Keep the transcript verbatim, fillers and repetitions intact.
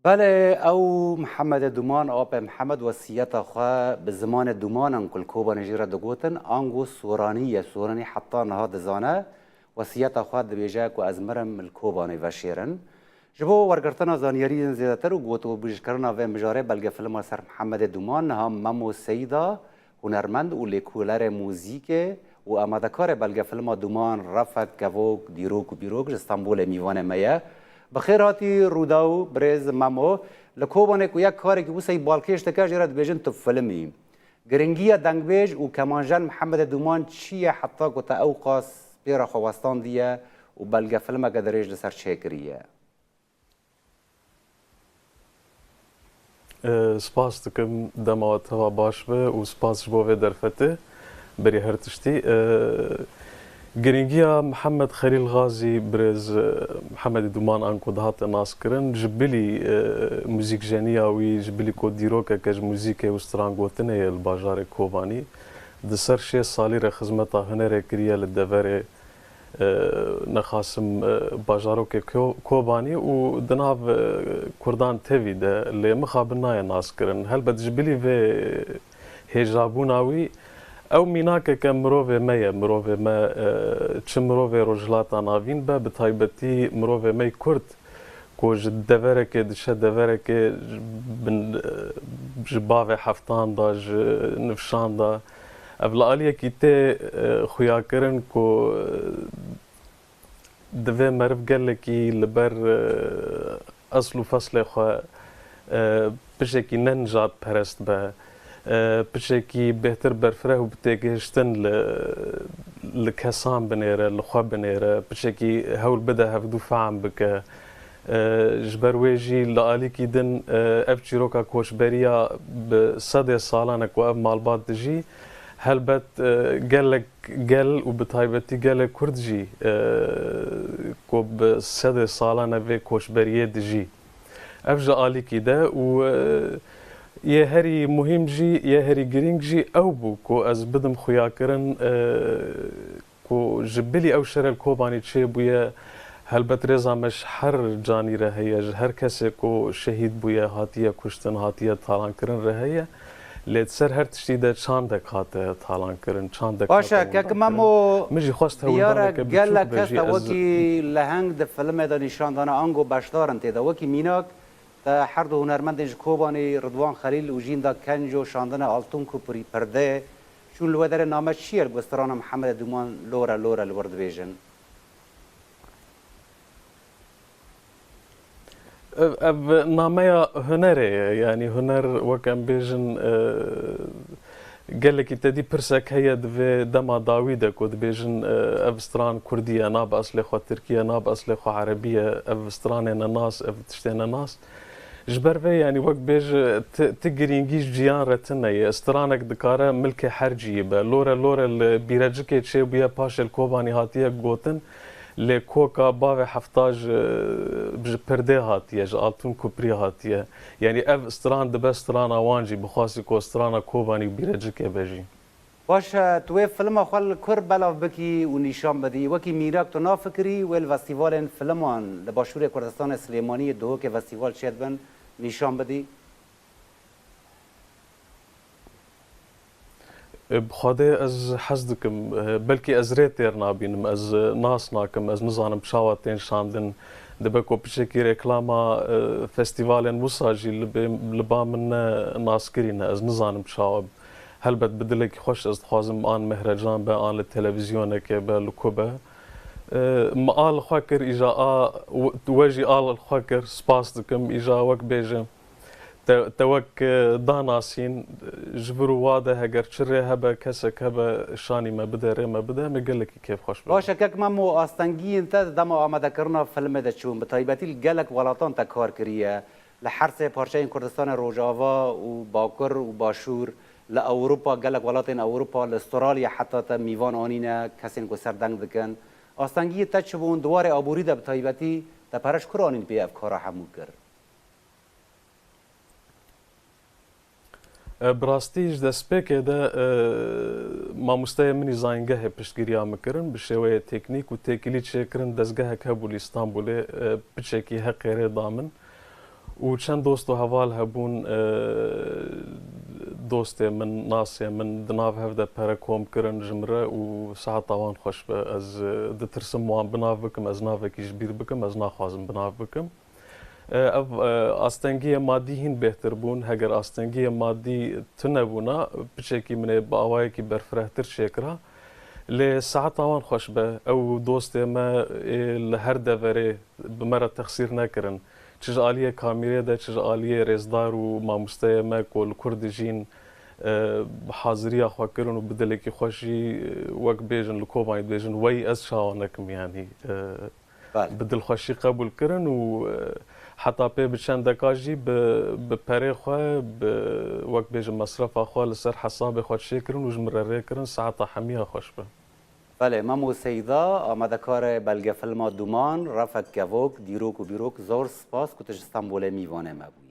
Belê, ew Mihemedê Dûman, apê Mihemed wesiyeta xwe bi zimanê Dûmanan ku li Kobanê jî re digotin, ango Soranî ye, Soranî heta niha dizane, wesiyeta xwe dibêje ku ez mirim li Kobanê veşêrin. Ji bo wergirtina zanyariyên zêdetir û gotûbêjkirina vê mijarê belgefilma ser Mihemedê Dûman niha Memo Seyda, hunermend û lêkolerê muzîkê û amadekarê belgefilma Dûman Refek Kevok, Dîrok û Bîrok ji Stenbolê mîvanê me ye. Bi xêr hatî Rûdaw, birêz Memo. Li Kobanê ku yek karekî wisa balkêş dike, jê re dibêjin tu film î. Giringiya dengbêj û kemanjen Mihemedê Dûman çi ye heta ku te ewqas pê re xwe westandiye û belgefilmeke dirêj li ser çêkiriye? E, spas dikim, dema we teva baş be û spas ji bo vê derfetê. Berî her tiştî, e, girîngiya Mihemed Xelîl Xazî, birêz, e, Mihemedê Dûman anku dihate naskirin, ji bilî, e, muzîkjeniya wî, ji bilî ku dîrokeke ji muzîkê û strangotinê ye li bajarê Kobanî. Di ser şêst salî re xizmeta hunerê kiriye li deverê e, nexasim, e, bajarokê Ko-, Kobanî û di nav, e, Kurdan tevî de lê mixabin nayê naskirin. Helbet ji bilî vê hêjabûna wî, ew mînakeke mirovê me ye, mirovê me, e, çi mirovê Rojhilata Navîn be, bi taybetî mirovê me yê Kurd ku ji deverekê diçe deverekê, bin, e, ji bavê heftan de, ji nifşan de, ev li aliyekî tê, e, xuyakirin ku, e, divê meriv gelekî li ber, e, esl û feslê xwe, e, pişekî ne nijadperest be, e, pişekî bêhtir berfireh û bi têgihiştin li, li kesan binêre, li xwe binêre, pişekî hewl bide hevdû fehm bike. E, ji ber wê jî li alîkî din, e, ev çîroka koçberiya bi sedê salan e ku ev malbat dijî, helbet, e, gelek gel û bi taybetî gelê Kurd jî, e, ku bi sedê salan e vê koçberiyê dijî. Ev ji alîkî de û, e, yê herî muhîm jî, yê herî girîng jî ew bû ku ez bidim xuyakirin, e, ku ji bilî ew şerê li Kobanî çêbûye, helbet rêza me ji her canî re heye, ji her kesê ku şehîd bûye, hatiye kuştin, hatiye talankirin re heye. Lê di ser her tiştî de çandek hate talankirin, çandek Baş e, hate kek windankirin. Memo, Min jî xwest diyar e hewldaneke gelek biçûk be kes jî te ez wekî leheng di filmê de nîşan dane, ango beşdar in tê de. Wekî mînak, te her du hunermendên ji Kobanî, Ridwan Xelîl û Jînda Kenco şandine Altun Kuprî Perde. Şûn li wê derê name çi ye li ku strana Mihemedê Dûman Lore Lore li wir dibêjin? Ev, ev nameya hunerê ye. Yanî huner, wek em bêjin, e, gelekî te dî pirsek heye di vê dema dawî de ku dibêjin, e, ev stran kurdî ye, nabe eslê xwe tirkî ye, nabe eslê xwe erebî ye, ev stranê ne nas, ev tiştê ne nas. Ji ber vê, yanî wek bêje, ti, ti girîngî ji ciyan re tune ye. Stranek dikare milkê her ciyî be. Lore Lore li Bîrecikê çêbûye, paşê li Kobanî hatiye gotin. Lê koka bavê hefta ji, ji Pirdê hatiye, ji Altun Kuprî hatiye. Yanî ev stran dibe strana wan jî, bi xwasî ku strana Kobanî û Bîrecikê be jî. Baş e, tu wê filma xwe li kur belav bikî û nîşan bidî? Wekî mînak tu nafikirî wê li festîvalên filman li Başûrê Kurdistanê Silêmaniyê, Duhokê festîval çêdibin, nîşan bidî? E, bi Xwedê ez hez dikim, e, belkî ez rê têr nabînim, ez, e, nas nakim, ez nizanim çawa tên şandin. Dibe ku piçekî reklama, e, festîvalên wisa jî li bê, li ba min ne naskirî ne, ez nizanim çawa. Helbet bi dilekî xweş ez dixwazim an mehrecan be, an li televîzyonekê be, li ku be. E, min a li xwe kir, îja a, we jî a li xwe kir, spas dikim, îja wek bêje. Te, te wek, e, danasîn, e, ji vir û wa de heger çi rê hebe, kesek hebe, şanî me bide, rê me bide, em ê gelekî kêfxweş bibin. Baş e, kek Memo, astengiyên te di dema amadekirina filmê de çi bûn? Bi taybetî li gelek welatan te kar kiriye. Li her sê parçeyên Kurdistanê Rojava û Bakur û Başûr, li Ewropa, gelek welatên Ewropa, li Ustralya heta te mîvan anîne, kesên ku ser deng dikin. Astengiyê te çi bûn? Di warê aborî de bi taybetî te pere ji kur anîn pê ev kara hemû kir? E, bi rastî ji destpêkê de, e, mamosteyê min î zayîngehê piştgiriya min kirin, bi şêweyê teknîk û têkilî çêkirin dezgehek hebû li Îstanbulê, e, piçekî heqê rê da min. Û çend dost û heval hebûn, e, dostê min, nasê min, di nav hev de pere kom kirin ji min re û seheta wan xweş be. Ez, e, ditirsim wan bi nav bikim, ez navekî ji bîr bikim, ez naxwazim bi nav bikim. E, ev, e, astengiyê madî hîn bêhtir bûn. Heger astengiyê madî tune bûna, piçekî min ê bi awayekî berfirehtir çêkira. Lê seheta wan xweş be. Ew dostê me ê li her deverê bi me re texsîr nekirin. Çi ji aliyê kamîrê de, çi ji aliyê rêzdar û mamosteyê me ku li kur dijîn, e, haziriya xwe kirin û bi dilekî xweş jî, e, wek bêjin, li Kobanî dibêjin, wey ez çawa nekim, yanî, e, Belê. bi dilxweşî qebûl kirin û, e, heta pê bi çendeka jî bi, bi perê xwe, bi, wek bêjin, mesrefa xwe li ser hesabê xwe çêkirin û ji min re rê kirin, seheta hemiya xweş be. Belê, Memo Seyda, amadekarê belgefilma Duman, Refek Kevok, Dîrok û Bîrok, zor spas ku tu ji Stenbolê mîvanê me bû.